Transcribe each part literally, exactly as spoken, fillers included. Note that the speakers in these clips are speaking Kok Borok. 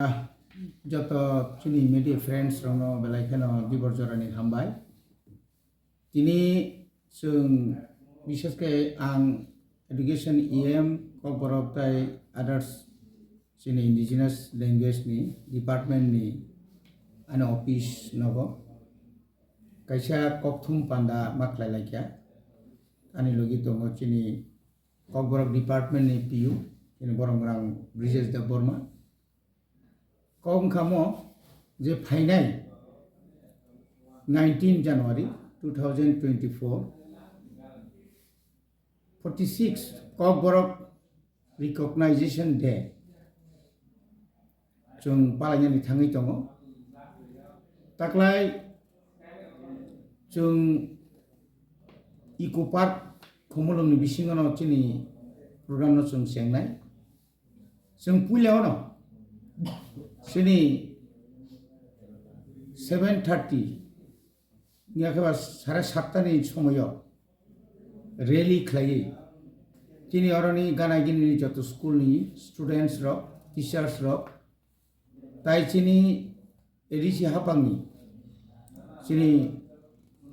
Ah, joto chini media friends rokno belai kheno dibor jorani hambai. Tini chwng, bishesh khe ang education E M, Kokborok tai others chini indigenous language ni department ni ani office nogo kaisa kokthum panda ma khlai laikha. Ani logi tongo chini Kokborok department ni P U, chini borok rang Brijesh Debbarma. Kok wngkha mo je phainai nineteen January two thousand twenty-four, forty-six Kokborok Recognition Day chwng palainani thangwi tongo. Taklai chwng Eco Park Khumulwngni bisingono chini program no chwng chengnai. Chwng puila ono chini seven thirty ni akhe ba sare satta ni somoyo rally khlaiwi chini oroni gana gini joto school ni students rok, teachers rok, tai chini A D C hapangni chini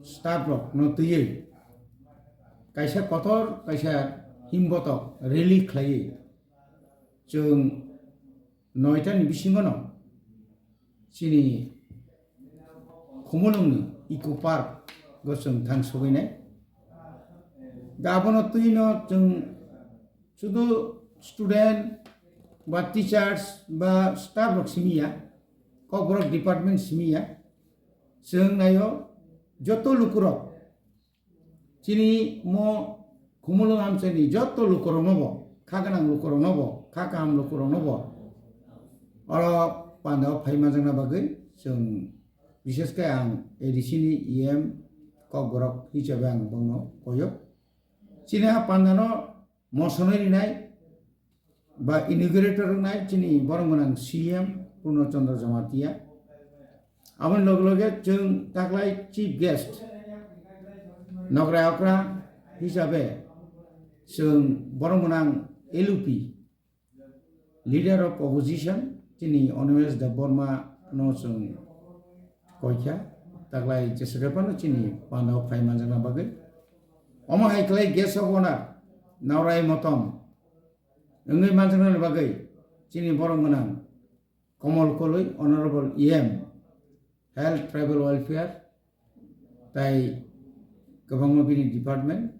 staff rok no twiwi kaisa kotor, kaisa himbotok rally khlaiwi chwng noita ni bisingo no chini Khumulwngni Eco Park o chwng thang sogwinai. Da abono twino chwng sudu student ba teachers ba staff rok simi ya, Kokborok department simi ya, chwng naio joto lukurok chini mo Khumulwng amchaini joto lukurokno bo, kha gwnang lukurokno bo, kha kaham lukurokno bo oro pandao phai manjakna bagwi chwng, bishesh khe ang A D C ni E M Kokborok hisabe ang bongno koyo. Chini a pandano mosonwi rinai ba inaugurator wngnai chini borok gwnang C M Purno Chandra Jamatia. Aboni loge loge chwng taklai chief guest nokrai okra hisabe chwng borok gwnang L U P, Leader of Opposition, chini Animesh Debbarma no chwng koikha, taklai jeswk phano chini pandao phai manjakna bagwi. Omo hai khlai guest of honor Naurai Motom wngwi manjaknani bagwi chini borok gwnang Komol Koloi, Honorable E M, Health Tribal Welfare, tai kwbangma bini department.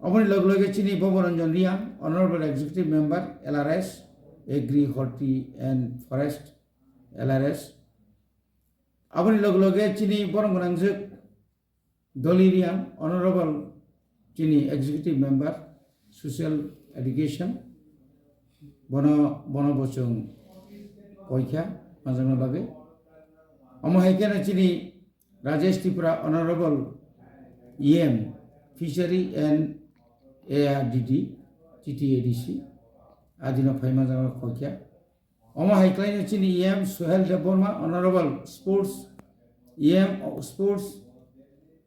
Oboni loge loge chini Boboranjan Reang, Honorable Executive Member, L R S, Agri, Horti and Forest, L R S. Aboni loge loge chini borok gwnangjak Doli Reang, Honorable chini Executive Member, Social Education, bono, bono bo chwng koikha manjakna bagwi. Omo hai kheno chini Rajesh Tripura, Honorable E M, Fishery and A R D D, T T A D C, adino phai manjakna koikha. Omo hai khlaino chini E M Suhel Debbarma, Honorable Sports, E M Sports,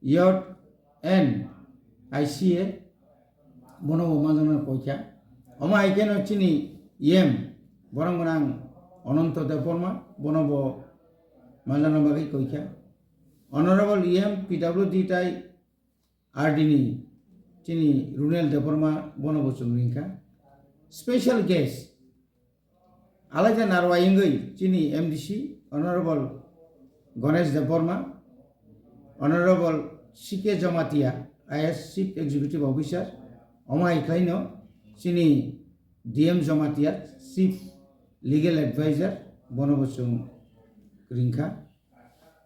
Youth and I C A, bono bo manjakna koikha. Omo hai kheno chini E M borok gwnang Ananto Debbarma, bono bo manjakna bagwi koikha. Honorable E M P W D tai R D ni chini Runel Debbarma, bono bo chwng ringkha. Special guest, alaja narwai wngwi chini M D C, Honorable Ganesh Debbarma, Honorable C K Jamatia, I A S Chief Executive Officer, omo hai khlaino chini D M Jamatia, Chief Legal Advisor, bono bo chwng ringkha.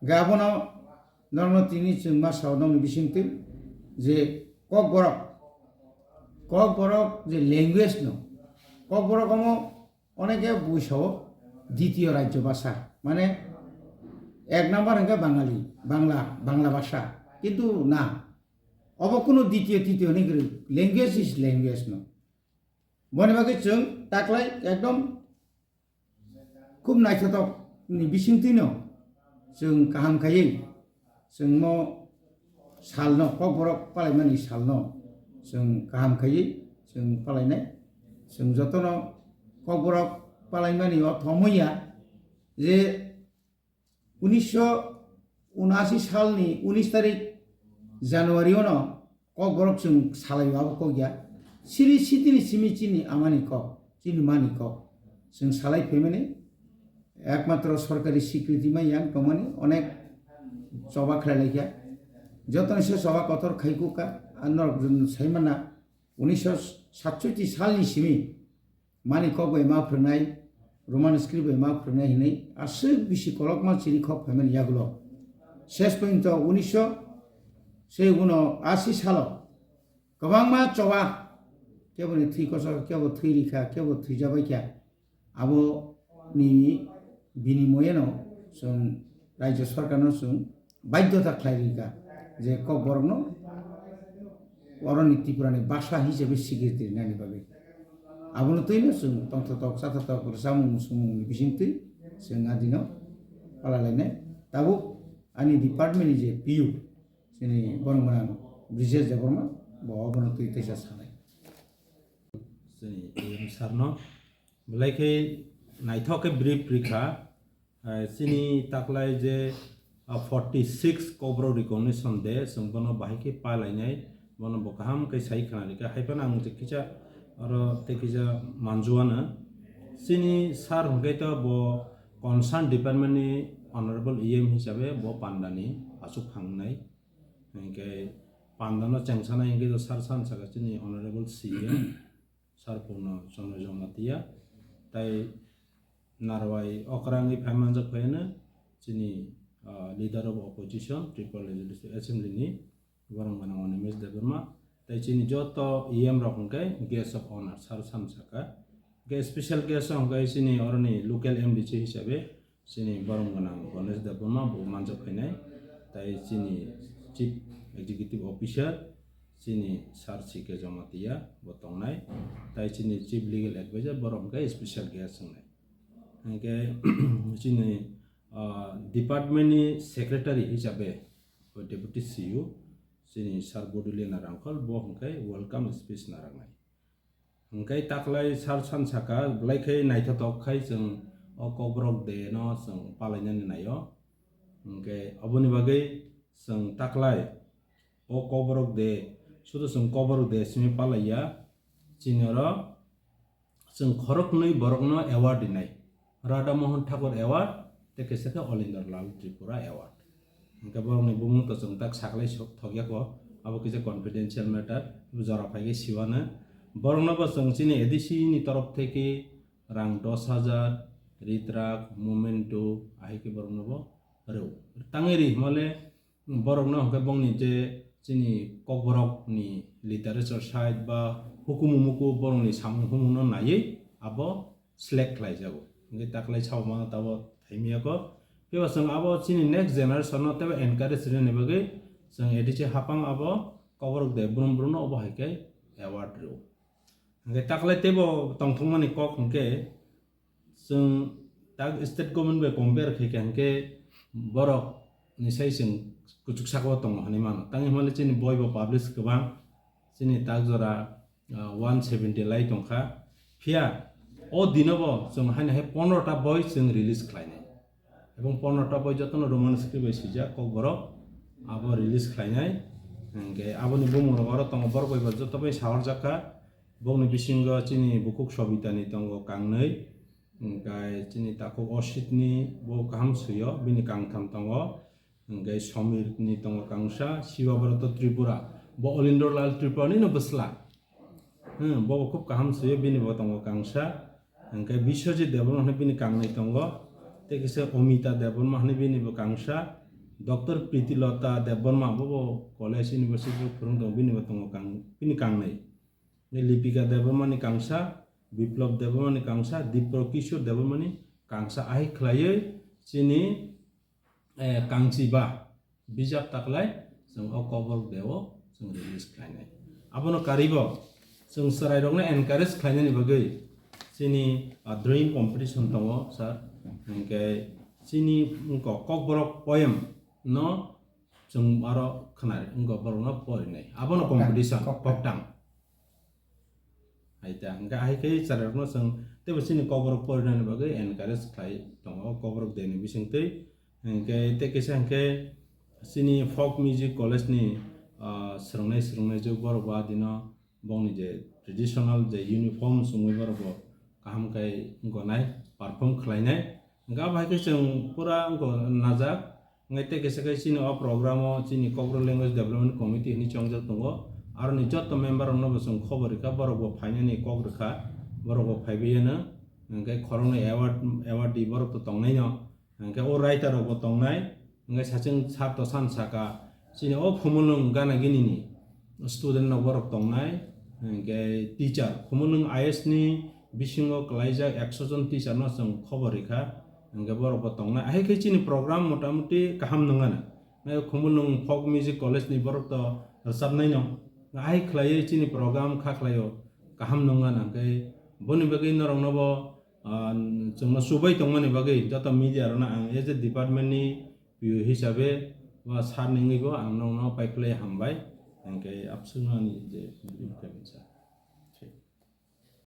Hwnkhe abono norokno tini chwng ma sao nokni bisingtwi je Kokborok, Kokborok je language no, Kokborok omo oneke bui sao ditiyo rajyo bhasha, mane ek number hwnkhe Bangali, Bangla, Bangla bhasha, kintu na, obo kunu ditiyo titiyo hinwi kwrwi, language is language no. Boni bagwi chwng taklai ekdom khub naithotokni bisingtwino chwng kaham khaiwi chwngmo salno, Kokborok palaimani salno chwng kaham khaiwi chwng palainai. Chwng jotono Kokborok palaimani o thomwi ya je unisho unashi salni unis tarik January ono kokborok chwng salai abo kok ya. Siri sitini simi chini amani kok, chini mani kok. Chwng salai phaimani ekmatro sorkari swikriti mai yang tongmani onek choba khlai laikha. Jotoni se choba kotor khai kuk kha. Ang norok saimana unisho satsoiti salni simi mani kok bai ma phwrwngnai, Roman script bai ma phwrwngnai hinwi aswk bisi kolokma chiri khok phaimani yagulo. Ses porjonto unisho se uno asi salo kwbangma choba, keboni thwi kochor, kebo thwi rikha, kebo thwijabaikha. Aboni binimoyeno chwng Rajya Sorkarno chwng baidhyota khlai rikha je kokborokno oroni Tripurani basa hisabe sikiriti rinani bagwi. Abono twino chwng tongthotok, chathotok, rwchapmung, mwswngmungni bisingtwi chwng adino phalalainai. Tabuk ani departmentni je P U, chini borok gwnang Brijesh Debbarma, bo obono twi teisa sanai. Chini A M sir no belai khe naithok khe brief rikha. Eh, chini taklai je, ah, forty six Kokborok Recognition Day, chwng bono bahai khe palainai, bono bo kaham khe sai khna rikha. Hai phano ang je kisa oro tei kisa manjuano. Chini sir hwnkhe to bo concern department ni honorable E M hisabe bo pandani achuk phangnai. Hinkhe pandano chengsanai hinkhe to sir san saka chini honorable C M. Sarpurno Chandra Jamatia, tai narwai okrangwi phai manjak phaiyano chini, ah, Leader of Opposition, Tripura Legislative Assembly ni borok gwnang Animesh Debbarma, tai chini joto E M rok hwnkhe Guest of Honor sar sam saka. Hwnkhe special guest hwnkhe chini oroni local M D C hisabe chini borok gwnang Ganesh Debbarma bo manjak phainai, tai chini Chief Executive Officer chini Sir C K Jamatia bo tongnai, tai chini Chief Legal Advisor borok hwnkhe special guest wngnai. Hwnkhe chini, ah, department ni secretary hisabe bo Deputy C E O chini Sir Bodolina Rangkhol bo hwnkhe welcome speech narwknai. Hwnkhe taklai sar san saka, belai khe naithotok khai chwng o Kokborok Day no chwng palainani naio. Hwnkhe aboni bagwi chwng taklai o Kokborok Day, sudu chwng Kokborok Day simi palaiya, chini oro chwng khoroknwi borokno award rinai. Radha Mohan Thakur Award, tei kaisa khe Olinder Lal Tripura Award. Hwnkhe borokni bumung to chwng tak saklai sok thokya kho, abo kisa confidential matter, jora phai khe siwano. Borokno bo chwng chini A D C ni torof theke rang dos hajar, ritrak, memento, ahai khe borokno bo rw. Tangwi ri hwnmale, borokno hwnkhe bongni je chini Kokborok ni literature side ba hukumu muku borokni samung humung no naiwi abo select khlai jago. Hwnkhe taklai sao mano tabo thaimiya kho. Phiya chwng abo chini next generation no teibo encourage rwna bagwi chwng A D C hapang abo Kokborok Day brum brum no obo hai khe award rw. Hwnkhe taklai teibo tongthokmani kok hwnkhe chwng tak state government bai compare khai kha hwnkhe borok ni sai chwng kuchuk saka o tongo hinwi mano. Tangwi hwnmale chini boi bo publish kwbang, chini tak jora, ah, one seventy lai tongkha. Phiya o dino bo chwng haino hai pondro ta boi chwng release khlainai. Ebong pondro ta boi jotono Roman script bai swijak Kokborok, abo release khlainai. Hwnkhe aboni bumung rok oro tongo, borok bai bo joto bai sahorjak kha. Bokni bisingo chini bukhuk Sobitani tongo kangnwi, hwnkhe chini takhuk Ositni bo kaham swio, bini kangtham tongo, hwnkhe Somirni tongo kangsa, Shibabrata Tripura, bo Olindor Lal Tripurani no bwsla. Hmm, bo bo khub kaham swio, bini bo tongo kangsa. Hwnkhe Biswajit Debbarma hwnwi bini kangnwi tongo. Tei kisa Omita Debbarma hwnwi bini bo kangsa. Doctor Pritilota Debbarma bo bo college, university o phwrwng tongo, bini bo tongo kang-, bini kangnwi. Lipika Debbarma ni kangsa, Biplab Debbarma ni kangsa, Dipro Kishore Debbarma ni kangsa. Ahai khlaiwi chini eh, kangchiba bijap taklai chwng o Kokborok Day o chwng release khlainai. Abono karibo chwng chwrairokno encourage khlainani bagwi chini, ah, drawing competition tongo, sir. Hwnkhe chini wngkha Kokborok poem no chwng aro khwnari, wngkha borokno porinai. Abono Koktang, competition, koktang. Koktang. Hai ta, hwnkhe hai khe chwrairokno chwng teibo chini Kokborok porinani bagwi encourage khlai tongo o Kokborok Day ni bisingtwi. Hinkhe tei kisa hinkhe chini Folk Music College ni, ah, swrwngnai swrwngnai jwk borok bo adino bongni je traditional je uniform chumui borok bo kaham khe gonai, perform khlainai. Hinkhe abo hai khe chwng pura wngkha najak. Hinkhe tei kisa khe chini o program o chini Kokborok Language Development Committee hinwi chongjak tongo. Aroni joto member rokno bo chwng khobor rikha, borok bo phainani kok rikha, borok bo phaibai yano. Hinkhe khoroknwi award, award di borok to tongnaino. Hinkhe o writer rok bo tongnai, hinkhe sachwng sar to san saka, chini o Khumulwng gana gini ni student rok borok tongnai, hinkhe teacher, Khumulwng I S ni bisingo kwlaijak ekso jon teacher no chwng khobor rikha, hinkhe borok bo tongnai. Ahai khe chini program motamuti kaham nung ano. Khumulwng Folk Music College ni borok to rwchapnai no. Ahai khlaiwi chini program kha khlaio kaham nung ano, hinkhe boni bagwi norok no bo ah, chwngno chubai tongmani bagwi joto media rokno ang as a department ni P O hisabe ba sir ni wngwi bo ang nokno paiphilai hambai, hinkhe abswkno ani je.